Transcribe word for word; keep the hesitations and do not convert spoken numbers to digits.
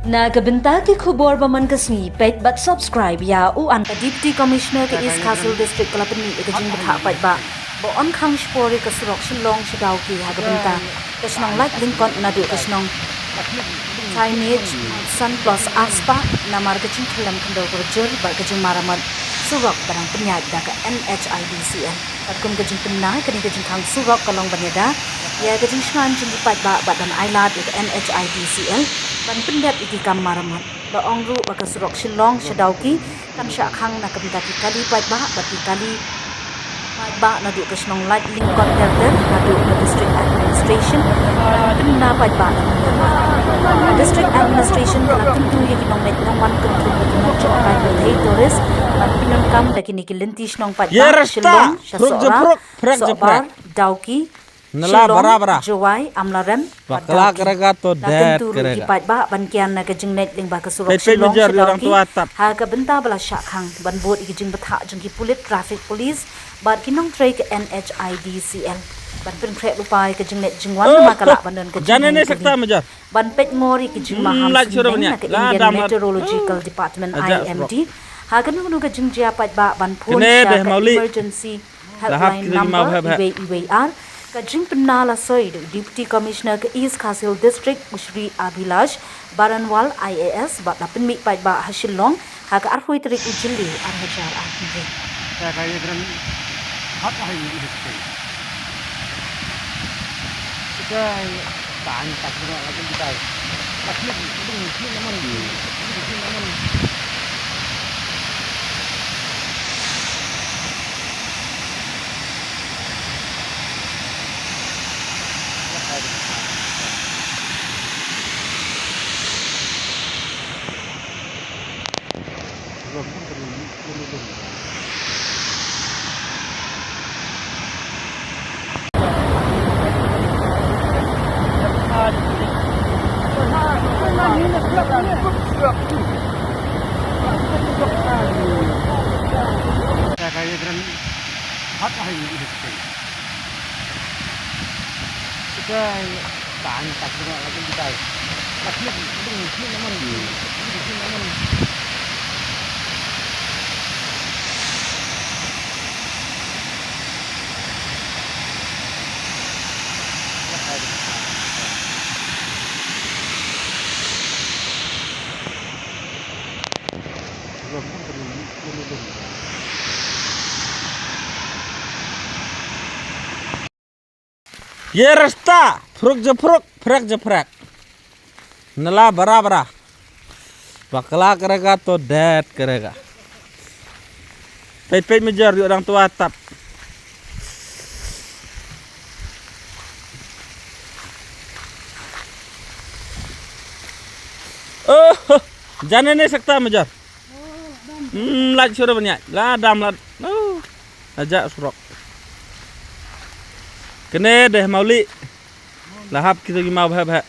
Na ka bynta ki khubor ba man ka sngi, peit bad subscribe ïa u an. Ka Deputy Commissioner ka East Khasi Hills District ka la pynmih ïa ka jingbthah paidbah ba yn khang shipor ïa ka surok Shillong sha Dawki ha ka bynta ka shnong Laitlyngkot naduh ka shnong Thainij san plus arspah, namar ka jingkhyllem khyndew ka bajur bad ka jingmaramot surok ba dang pynïaid da ka N H I D C L. Bad kum ka jingpynbna kane ka jingkhang surok ka long ban ïada ïa ka jingshngaiñ jong ki paidbah bad ban ailad ïa ka N H I D C L ban pyndep ïa ki kam maramot. La ong ruh ba ka surok Shillong sha Dawki kan shah khang na ka bynta ki kali paidbah bad ki kali paidbah naduh ka shnong Laitlyngkot ter ter haduh ka District Administration kan pynbna paidbah. Ka District Administration ka la kyntu ïa ki nongleit nongwan kynthup ïa ki nongjngohkai pyrthei, tourist, ban pyndonkam da kine ki lynti shnong paidbah Shillong sha Sohra, Sohbar, Dawki, Shillong, Jowai, Amlarem bad Dawki. La kyntu ruh ïa ki paidbah ban kian na ka jingleit lyngba ka surok Shillong sha Dawki ha ka bynta ba la shah khang, ban bud ïa ka jingbthah jong ki pulit traffic police bad ki nongtrei ka N H I D C L ban pynkhreh lypa ïa ka jingleit jingwan namar ka lah ban don ka jingkylli ban peit ngor ïa ka jingmaham syneng na ka Indian Meteorological Department, I M D, ha kano kano ka jingjia paidbah ban phone sha ka emergency helpline number uwei uwei ar. Ka jingpynbna la soi da u Deputy Commissioner ka East Khasi Hills District, u Shri Abhilash Baranwal, I A S, bad la pynmih paidbah ha Shillong ha ka arphew tarik u Jylliew ar hajar arphew. Ye rasta, phruk je phruk, phrek je phrek. Nala bara bara. Bakla karega to det karega. Peit peit mejar yu orang tua tap. Oh, jane ne sakta mejar. Hmm, laj sura banya. La dam la. Oh. Aja surok. Kene deh mauli. Lahap kita gi mau bhek bhek.